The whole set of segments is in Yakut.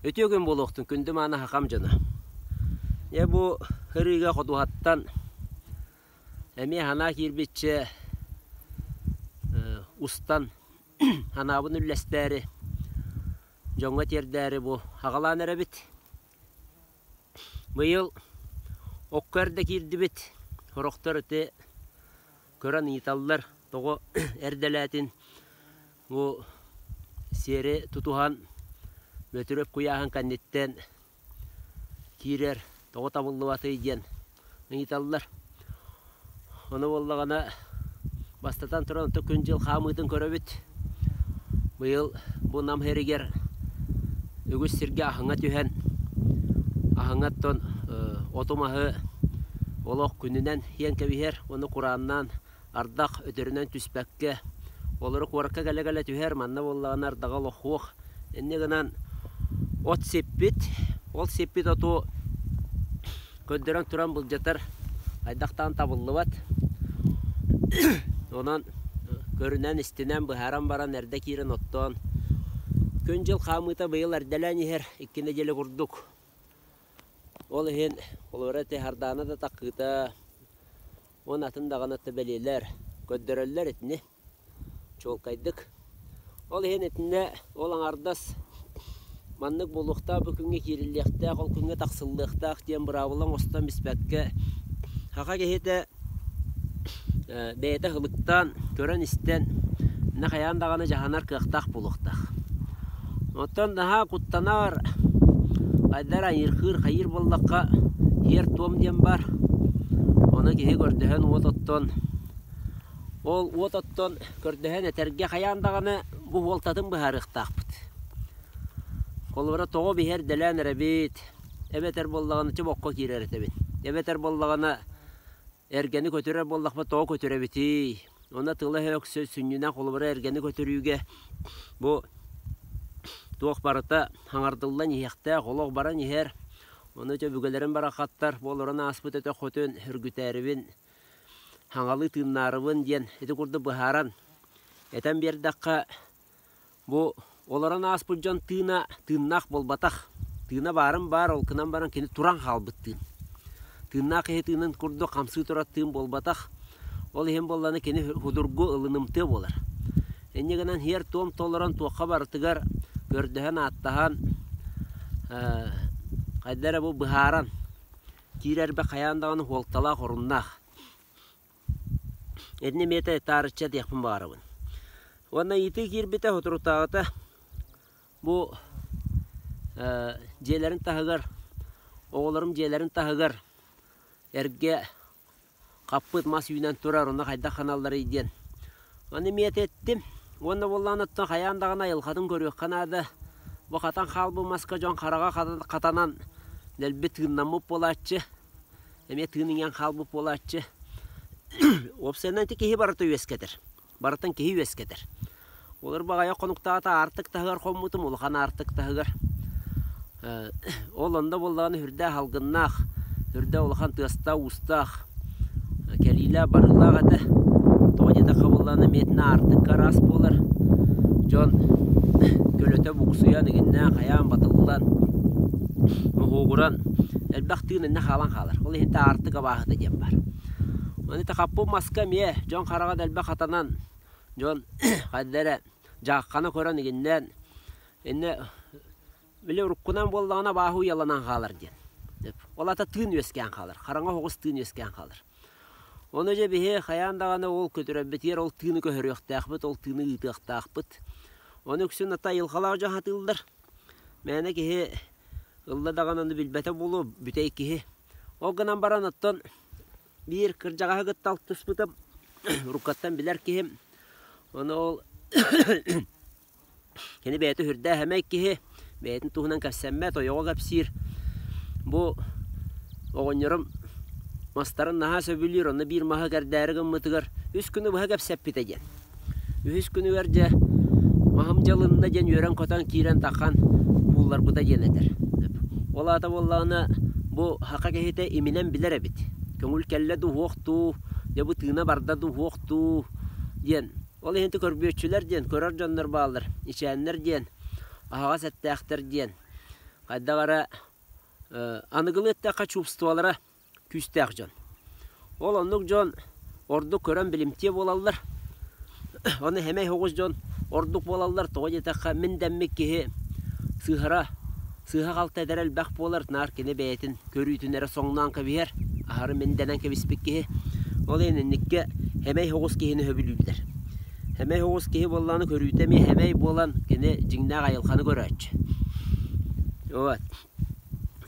Үтүө күн буолуохтун, күндү мааны хахам дьоно. Дьэ бу ырыыга ходуһаттан эмиэ санаа киирбиччэ устан санаабын үллэстээри, дьоҥҥо тиэрдээри бу аҕалаан эрэбит. Быйыл окко эрдэ киирдибит, сорохтор ити көрөн ыйыталлар, тоҕо эрдэлээтин бу сиэри тутуһан Бөтүрүөп куйааһын кэнниттэн киирэр тоҕо табыллыбатый диэн ыйыталлар. Ону буоллаҕына бастатан туран онто күн-дьыл хаамыытын көрөбүт. Быйыл бу Нам сиригэр үгүс сиргэ аһыҥа түһэн, аһыҥаттан оту-маһы олох күнүнэн сиэн кэбиһэр уонна курааннаан ардах өтөрүнэн түспэккэ, олору куоракка кэлэ-кэлэ түһэр, манна буоллаҕына ардаҕа олохуох. Инньэ гынан от сиппит, ол сиппит оту көрдөрөн туран былдьатар хайдахтаан табыллыбат. Онон көрүнэн-истинэн, быһааран баран эрдэ киирэн оттоон, күн-дьыл хаамыыта быйыл эрдэлээн иһэр икки нэдиэлэ курдук. Ол иһин холобура ити Сардаана да таккыыта уонна атын даҕаны бэлиэлэр көрдөрөллөр итини чуолкайдык. Ол иһин итиннэ ол аҥардас маннык буолуохтаах бу күҥҥэ киириллиэхтээх, ол күҥҥэ тахсыллыахтаах диэн быраабыла оҥостон испэккэ саха киһитэ бэйэтэ ылыктаан, көрөн-истэн иннэ хайаан даҕаны дьаһанар кыахтаах буолуохтаах. Оттон наһаа куттанар, хайдах эрэ айыырхыыр хайыыр буоллахха, сиэр-туом диэн баар. Ону киһи көрдөһөн уот оттон, ол уот оттон көрдөһөн этэргэ хайаан даҕаны бу уолтатын быһаарыахтаахпыт. Холобура, тоҕо биһи эрдэлээн эрэбит, эбэтэр буоллаҕына чобокко киирэр этэбин, эбэтэр буоллаҕына Эргэни көтүрэр буоллахпына тоҕо көтүрэбитий? Онно тыла-өһө өксө сүнньүнэн холобура эргэни көтүрүүгэ бу туох барыта хаҥардыллан иһиэхтээх, олох баран иһэр. Ону дьэ өбүгэлэрим барахаттар бу олорон ааспыт өтөххүтүн үргүтээрибин, хаҥалыы тыыннаарыбын диэн ити курдук быһааран этэн биэрдэххэ Бу олорон ааспыт дьон тыына тыыннаах буолбатах. Тыына баарын баар, ол гынан баран кини туран хаалбыт тыын. Тыыннаах киһи тыынын курдук хамсыы турар тыын буолбатах. Ол иһин буоллаҕына кини судургу ылынымтыа буолар. Инньэ гынан сиэр-туом толорон туохха барытыгар көрдөһөн-ааттаһан хайда эрэ бу быһааран киирэрбэ хайаан даҕаны суолталаах оруннаах. Итини эмиэ таарычча диэхпин баҕарабын. Уонна ыйытыы киирбитэ соторутааҕыта бу дьиэлэрин таһыгар, оҕолорум дьиэлэрин таһыгар эргэ хаппыт мас үүнэн турар, онно хайдах ханалларый диэн. Ону эмиэ эттим. Уонна буоллаҕына оттон хайаан даҕаны айылҕатын көрүөххэ наада. Бу хатан хаалбыт маска дьон хараҕа хатанан дэлби тыыннаммыт буолааччы. Эмиэ тыын иҥэн хаалбыт буолааччы. Уопсайынан ити киһи барыта үөскэтэр. Барытын киһи үөскэтэр. Олор баҕайы хонуктаата аартык таһыгар хоммутум, улахан аартык таһыгар. Ол онно буоллаҕына сүрдээх алгыннаах, сүрдээх улахан тыастаах-уустаах, кэлиилээх-барыылаах этэ. Тоҕо диэтэххэ буоллаҕына эмиэ аартыкка араас буолар. Дьон көлөтө буксуйан, игиннээн, хайаан батыллан, моһуогуран элбэх тыын иннэ хаалан хаалар. Ол иһин аартык абааһыта диэн баар. Ону хаппыт маска эмиэ дьон хараҕа дэлби хатанан, дьон хайда эрэ дьааххана көрөн игиннээн иннэ били уруккунан буоллаҕына абааһы уйаланан хаалар диэн. Ол аата тыын үөскээн хаалар, хараҥа оҕус тыын үөскээн хаалар. Ону дьэ биһи хайаан даҕаны ол көтүрэрбитигэр ол тыыны көһөрүөхтээхпит, ол тыыны ыытыахтаахпыт. Ону үксүн ата айылҕалаах дьон сатыыллар. Мээнэ киһи ылла даҕаны ону билбэтэ буолуо, бүтэй киһи. Ол гынан баран оттон биир кырдьаҕаһы кытта алтыспытым, уруккаттан билэр киһим. Ону ол Кини бэйэтэ сүрдээх эмэй киһи, бэйэтин туһунан кэпсэммэт, ойоҕо кэпсиир. Бу оҕонньорум мастарын наһаа сөбүлүүр, онно биир маһы кэрдээри гыммытыгар үс күнү быһа кэпсэппитэ диэн. Үһүс күнүгэр дьэ маһым дьалынна диэн үөрэн-көтөн киирэн тахан куулларбыта диэн этэр. Ол аата буоллаҕына бу саха киһитэ иминэн билэр эбит. Көҥүл кэллэ дуу, суох дуу, дьэ бу тыына барда дуу, суох дуу диэн Ол иһин көрбүөччүлэр диэн, көрөр дьоннор бааллар, ичээннэр диэн, аһаҕас эттээхтэр диэн. Хайдах эрэ аныгылыы эттэххэ чувстволара күүстээх дьон. Ол оннук дьон ордук көрөн билимтиэ буолаллар. Ону сэмэй соҕус дьон ордук буолаллар. Тоҕо диэтэххэ, мин дэммит киһи сыыһара, сыыһа-халты этэрэ элбэх буолар. Наар кини бэйэтин көрүүтүн эрэ соҥноон кэбиһэр. Аһары мин дэнэн кэбиспит киһи. Ол иһин инниккэ сэмэй соҕус киһини сөбүлүүллэр. Сэмэй соҕус киһи буоллаҕына көрүүтэ эмиэ сэмэй буолан кини дьиҥнээх айылҕаны көрөөччү. Вот.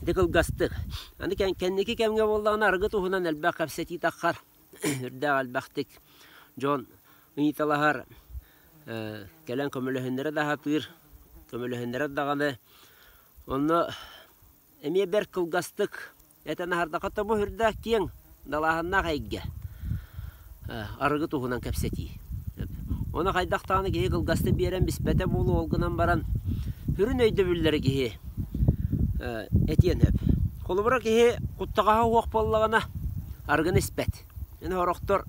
Ити кылгастык. Аны кэнники кэмҥэ буоллаҕына арыгы туһунан элбэх кэпсэтии таххар. Үрдээх элбэхтик дьон ыйыталаһар, кэлэн көмөлөһүннэрэ да сатыыр, көмөлөһүннэрэр даҕаны. Онно эмиэ бэрт кылгастык этэн аһардахха тобу үрдээх киэҥ далааһыннаах эйгэ арыгы туһунан кэпсэтии. Ону хайдах даҕаны киһи кылгастык биэрэн биспэтэ буолуо, ол гынан баран сүрүн өйдөбүллэри киһи этиэн сөп. Холобура киһи куттаҕаһа суох буоллаҕына арыгыны испэт. Аны сорохтор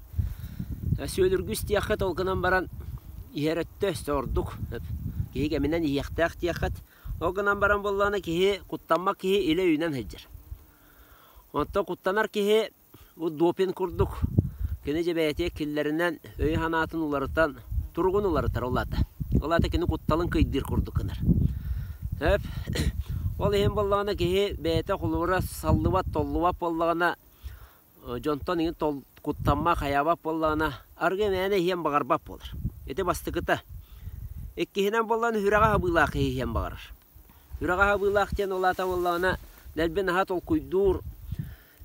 сүөлүргү истиэххит, ол гынан баран иһэр өттө өссө ордук. Киһи кэминэн иһиэхтээх диэххит. Ол гынан баран буоллаҕына киһи куттаммат киһи илэ өйүнэн сылдьар. Оттон куттанар киһи бу допинг курдук кини дьэ бэйэтигэр киллэринэн өйүн-санаатын уларытан туругун уларытар ол аата. Ол аата кини кутталын кыйдыыр курдук гынар. Сөп. Ол иһин буоллаҕына киһи бэйэтэ холобура саллыбат, толлубат буоллаҕына дьонтон иҥин куттаммат, хайаабат буоллаҕына арыгы мээнэ иһиэн баҕарбат буолар. Ити бастакыта. Иккиһинэн буоллаҕына сүрэҕэ хабыылаах киһи иһиэн баҕарар. Сүрэҕэ хабыылаах диэн ол аата буоллаҕына дэлби наһаа толкуйдуур,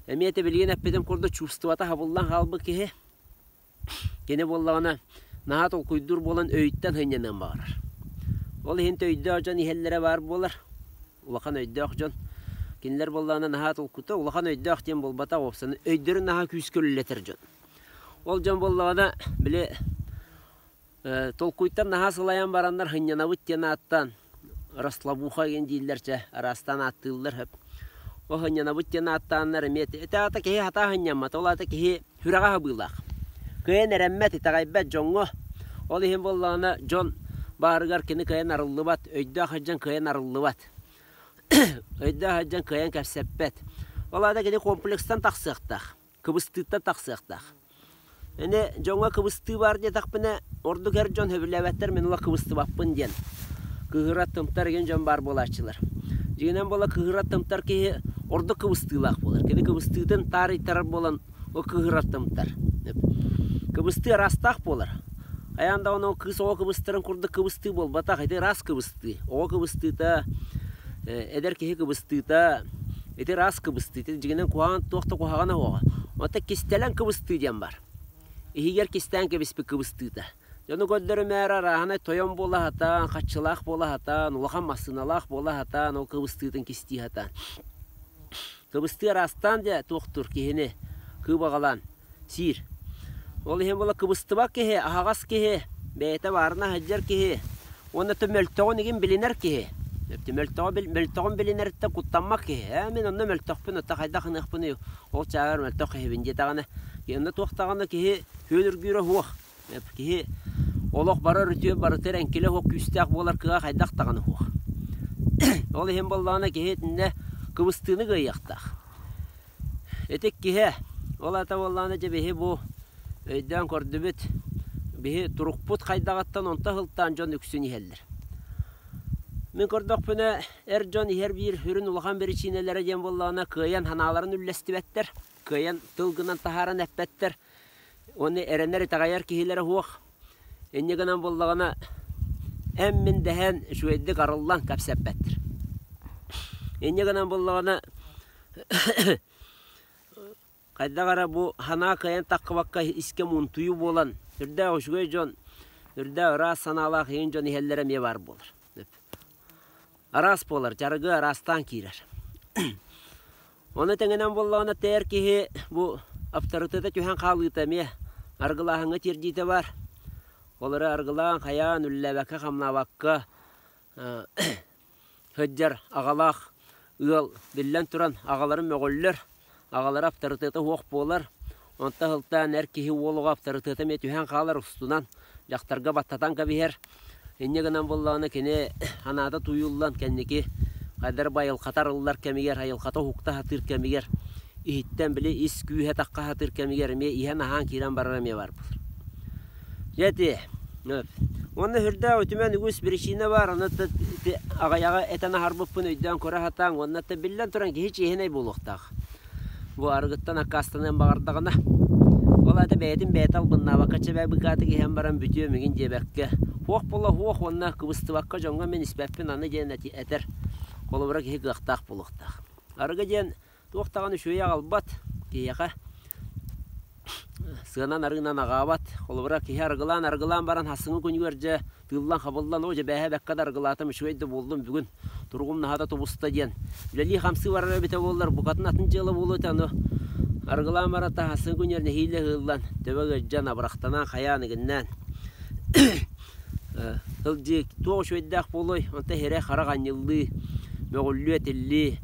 эмиэ этэ билигин эппитим курдук чувствота хабыллан хаалбыт киһи. Кини буоллаҕына наһаа толкуйдуур буолан өйүттэн сынньаныан баҕарар. Ол иһин өйдөөх дьон иһэллэрэ баар буолар. Улахан өйдөөх дьон. Кинилэр буоллаҕына наһаа толкута, улахан өйдөөх диэн буолбатах уопсайынан өйдөрүн наһаа күүскэ үлэлэтэр дьон. Ол дьон буоллаҕына били Толкуйтан наһаа сылайан бараннар сынньанабыт диэн ааттаан расслабуха диэн дииллэр чэ араастаан ааттыыллар сөп. Ол сынньанабыт диэн ааттааннар эмиэ ити аата киһи хатаа сынньаммат, ол аата киһи сүрэҕэ хабыылаах. Кыайан эрэммэт, итэҕэйбэт дьоҥҥо. Ол иһин буоллаҕына дьон баарыгар кини кыайан арыллыбат, өйдөөх сылдьан кыайан арыллыбат. Өйдөөх сылдьан кыайан кэпсэппэт. Ол аата кини комплекстан тахсыахтаах. Кыбыстыыттан тахсыахтаах. Ини дьоҥҥо кыбыстыы баар диэтэхпинэ, ордук эр дьон сөбүлээбэттэр, мин ыла кыбыстыбаппын диэн. Кыыһырар тымтар игин дьон баар буолааччылар. Дьиҥинэн буола кыыһырар тымтар киһи ордук кыбыстыылаах буолар. Кини кыбыстыытын таарыйтарар буолан ол кыыһырар тымтар. Кыбыстыы араастаах буолар. Хайаан даҕаны ол кыыс оҕо кыбыстарын курдук кыбыстыы буолбатах, ити ыраас кыбыстыы. Оҕо кыбыстыыта, эдэр киһи кыбыстыыта, ити ыраас кыбыстыы. Ити дьиҥинэн куһаҕан туох да куһаҕана суоҕа. Оттон кистэлэҥ кыбыстыы диэн баар. Иһигэр кистээн кэбиспит кыбыстыыта. Дьону көрдөрүмээри арааһынай тойон буола сатаан, хаччылаах буола сатаан, улахан массыыналаах буола сатаан, ол кыбыстыытын кистии сатаан. Кыбыстыы араастаан дьэ туохтуур киһини кыыбаҕалаан сиир. Ол иһин буола кыбыстыбат киһи, аһаҕас киһи, бэйэтэ баарына сылдьар киһи уонна мөлтөҕүн игин билинэр киһи. Мөлтөҕүн билинэриттэн куттаммат киһи. Ээ мин онно мөлтөхпүн, оттон хайдах гыныахпыный, ол чааһыгар мөлтөх киһибин диэтэҕинэ, онно туох даҕаны киһи күөл үргүүрэ суох. Киһи олох барар үтүө барытыгар эҥкилэ суох күүстээх буолар кыаҕа хайдах даҕаны суох. Ол иһин буоллаҕына киһи итиннэ кыбыстыыны кыайыахтаах. Ити иккиһэ, ол аата буоллаҕына дьэ биһи бу өйдөөн көрдүбүт, биһи турукпут хайдаҕыттан онто сылтаан дьон үксүн иһэллэр. Мин көрдөхпүнэ, эр дьон иһэр биир сүрүн улахан биричиинэлэрэ диэн буоллаҕына кыайан санааларын үллэстибэттэр, кыайан тыл гынан таһааран эппэттэр уонна эрэнэр итэҕэйэр киһилэрэ суох. Инньэ гынан буоллаҕына эн-мин дэһэн үчүгэйдик арыллан кэпсэппэттэр. Инньэ гынан буоллаҕына хайдах эрэ бу санаа кыайан таххыбакка искэ муунтуйуу буолан, сүрдээх үчүгэй дьон, сүрдээх ыраас санаалаах иһин дьон иһэллэрэ эмиэ баар буолар. Араас буолар, дьарыгы араастаан киирэр. Ону тэҥинэн буоллаҕына тэр киһи бу авторитета түһэн хаалыыта эмиэ арыгылааһыҥҥа тиэрдиитэ баар. Ол эрэ арыгылаан, хайаан, үллээбэккэ-хамнаабакка сылдьар аҕалаах ыал биллэн туран аҕаларын мөҕөллөр, аҕалара авторитета суох буолар. Онтон сылтаан эр киһи уол оҕо авторитета эмиэ түһэн хаалар устунан дьахтарга баттатан кэбиһэр. Инньэ гынан буоллаҕына кини санаата тууйуллан кэнники Хайдары бу айылҕата арыллар кэмигэр, айылҕата уһукта сатыыр кэмигэр, иһиттэн били ис күүһэ тахха сатыыр кэмигэр эмиэ иһэн-аһаан киирэн барара эмиэ баар буолар. Дьэ ити уонна сүрдээх үтүмэн үгүс биричиинэ баар, ону аҕыйаҕы этэн аһарбыппын өйдөөн көрө сатааҥ уонна биллэн туран киһи чиэһинэй буолуохтаах. Бу арыгыттан аккаастаныан баҕардаҕына, ол аата бэйэтин бэйэтэ албыннаабакка чэбээ быкаатык иһэн баран бүтүөм игин диэбэккэ, хуох буола хуох уонна кыбыстыбакка дьоҥҥо мин испэппин аны диэн этэр холобура киһи кыахтаах буолуохтаах. Арыгы диэн туох даҕаны үчүгэйи аҕалбат киһиэхэ сыанан арыынан аҕаабат. Холобура киһи арыгылаан-арыгылаан баран хассыҥҥы күнүгэр дьэ тыыллан-хабыллан оо дьэ бээһэ бэккэ да арыгылаатым үчүгэй да буоллум бүгүн туругум наһаа да тубуста диэн үлэлии-хамсыы барар эбитэ буоллар букатын атын дьыала буолуо этэ ону арыгылаан баран хассыҥҥы күнүгэр нэһиилэ ыһыыллан төбө ыалдьан абырахтанан хайаан игиннээн Сылдьыы туох үчүгэйдээх буолуой, онто иһирэ харах анньыллыы, мөҕүллүү-этиллии,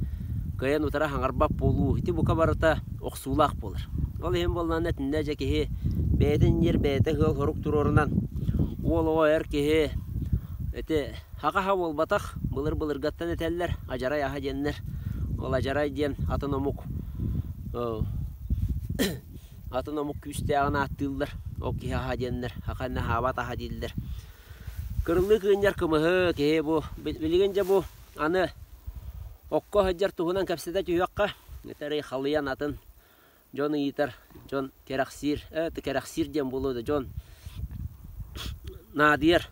кыайан утары хаҥарбат буолуу ити бука барыта охсуулаах буолар. Ол иһин буоллаҕына итиннэ дьэ киһи бэйэтин ньир бэйэтэ ыал-хорук туруорунан уол оҕо эр киһи ити хаха буолбатах былыр-былыргаттан этэллэр адьарай аһа диэннэр. Ол адьарай диэн атын омук Атын омук күүстээҕин ааттыыллар, ол киһи аһа диэннэр, аха иннэ аһаабат аһа дииллэр. Кырылыы кыынньар кымыһы киһи бу билигин дьэ бу аны окко сылдьар туһунан кэпсэтэ түһүөххэ, этэрий халыйан атын дьон ыйытар, дьон кэрэхсиир, э кэрэхсиир диэн буолуо да дьон наадыйар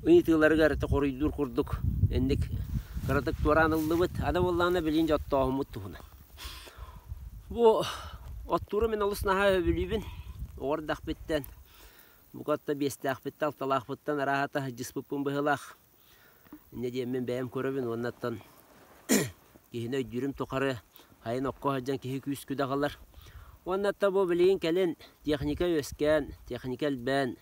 ыйытыыларыгар это хоруйдуур курдук инник кыратык туораан ыллыбыт. Аны буоллаҕына билигин дьэ оттооһуммут туһунан. Бу оттууру мин олус наһаа сөбүлүүбүн. Оҕо эрдэхпиттэн, бука да биэстээхпиттэн, алталаахпыттан арааһата сылдьыспыппын быһыылаах. Инньэ диэммин бэйэм көрөбүн уонна оттон киһини өйдүүрүм тухары сайын окко сылдьан киһи күүс-күдэх ылар. Уонна оттон бу билигин кэлин техника үөскээн, техника элбээн,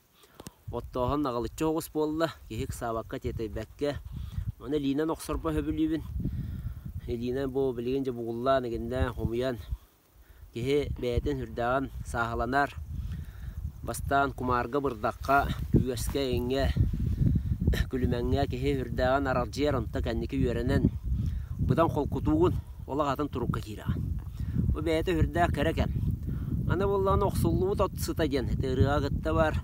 Оттооһун наҕылыччы оҕус буолла, киһи ыксаабакка, тиэтэйбэккэ. Ону илиинэн охсорбо сөбүлүүбүн. Илиинэн бу билигин дьэ бугуллаан, игиннээн, хомуйан киһи бэйэтин сүрдээҕин сааһыланар. Бастаан кумаарга, бырдахха, күөскэ, иҥҥэ, күлүмэҥҥэ киһи сүрдээҕин аралдьыйар, онто кэнники үөрэнэн быдан холкутуугун, олох атын турукка киирэҕин. Бу бэйэтэ сүрдээх кэрэ кэм. Аны буоллаҕына охсуллубут от сыта диэн ити ырыаҕа кытта баар.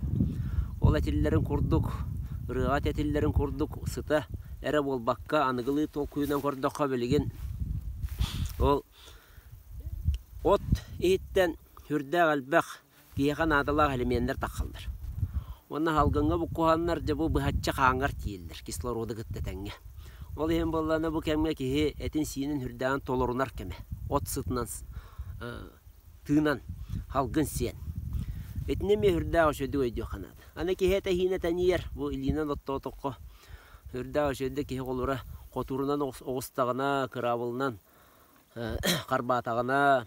Ол этиллэрин курдук, ырыаҕа этиллэрин курдук сыта эрэ буолбакка, аныгылыы толкуйунан көрдөххө билигин ол от иһиттэн сүрдээх элбэх киһиэхэ наадалаах элеменнэр таххаллар. Уонна салгыҥҥа буккуһаннар дьэ бу быһаччы хааҥҥар тиийэллэр кислороду кытта тэҥҥэ. Ол иһин буоллаҕына бу кэмҥэ киһи этин-сиинин сүрдээҕин толорунар кэмэ. От сытынан тыынан салгын сиэн. Итини эмиэ сүрдээх үчүгэйдик өйдүөххэ наада. Аны киһи этэһиинэ тэнийэр, бу илиинэн оттоотоххо сүрдээх үчүгэйдик киһи холура хотуурунан оҕустаҕына, кыраабылынан харбаатаҕына,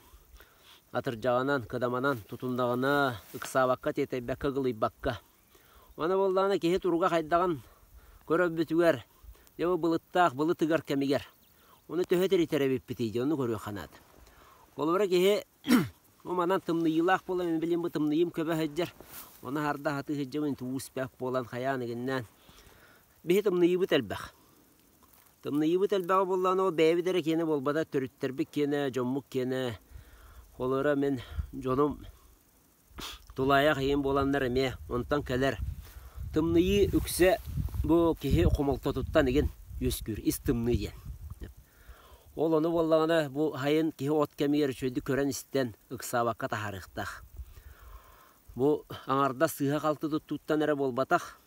атырдьаҕынан, кыдаманан тутуннаҕына, ыксаабакка, тиэтэйбэккэ, ыгылыйбакка. Аны буоллаҕына киһи туруга хайдаҕын көрөрбүтүгэр, дьэ бу былыттаах былыт ыгар кэмигэр ону төһө тиритэр эбиппитий дьэ ону көрүөххэ наада. Холобура киһи бу манан тымныйыылаах буолан мин билим бу тымныйыым көбө сылдьар, ону харда сатыы сылдьабын уус-бэк буолан хайаан игиннээн биһи тымныйыыбыт элбэх. Тымныйыыбыт элбэҕэ буоллаҕына ол бэйэбит эрэ киэнэ буолбата, төрүттэрбит киэнэ, дьоммут киэнэ. Холобура мин дьонум тулаайах ийэм буоланнар эмиэ онтон кэлэр. Тымныйыы үксэ бу киһи хомолтотуттан игин үөскүүр, ис тымныы диэн. Ол ону буоллаҕына бу сайын киһи от кэмигэр үчүгэйдик көрөн-истэн ыксаабакка таһаарыахтаах. Бу аҥардас сыыһа-халты туттууттан эрэ буолбатах,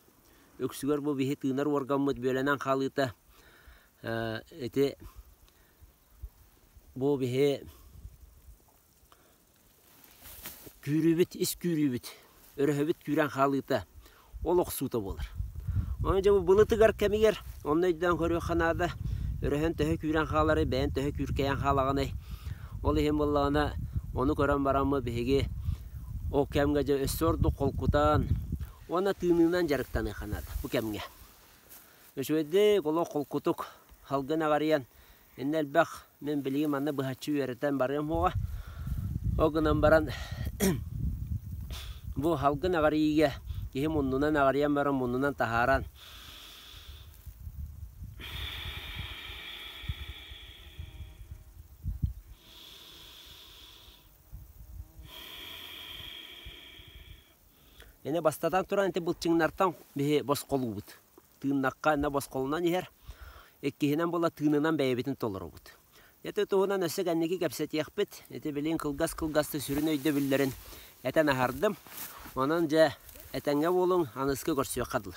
Үксүгэр бу биһи тыынар уоргаммыт бүөлэнэн хаалыыта ити бу биһи күүрүүбүт, ис күүрүүбүт, өрөһөбүт күүрэн хаалыыта ол охсуута буолар. Ону дьэ бу былытыгар кэмигэр онно өйдөөн көрүөххэ наада. Өрөһөн төһө күүрэн хааларый, бэйэн төһө күүркэйэн хаалаҕыный. Ол иһин буоллаҕына ону көрөн бараммыт биһиги ол кэмҥэ дьэ өссө ордук холкутаан Уонна тыыныынан дьарыктаныахха наада бу кэмҥэ. Үчүгэйдик, олох холкутук, салгын аҕарыйан, иннэ элбэх мин билигин манна быһаччы үөрэтэн барыам суоҕа. Ол гынан баран бу салгын аҕарыйыыга киһи муннунан аҕарыйан баран муннунан таһааран. Ини бастатан туран ити былчыҥнартан биһи босхолуубут. Тыыннахха инна босхолунан иһэр. Иккиһинэн буола тыынынан бэйэбитин толоробут. Ити туһунан өссө кэнники кэпсэтиэхпит. Ити билигин кылгас-кылгасты сүрүн өйдөбүллэрин этэн аһардым. Онон дьэ этэҥҥэ буолуҥ, аныгыскы көрсүөххэ дылы.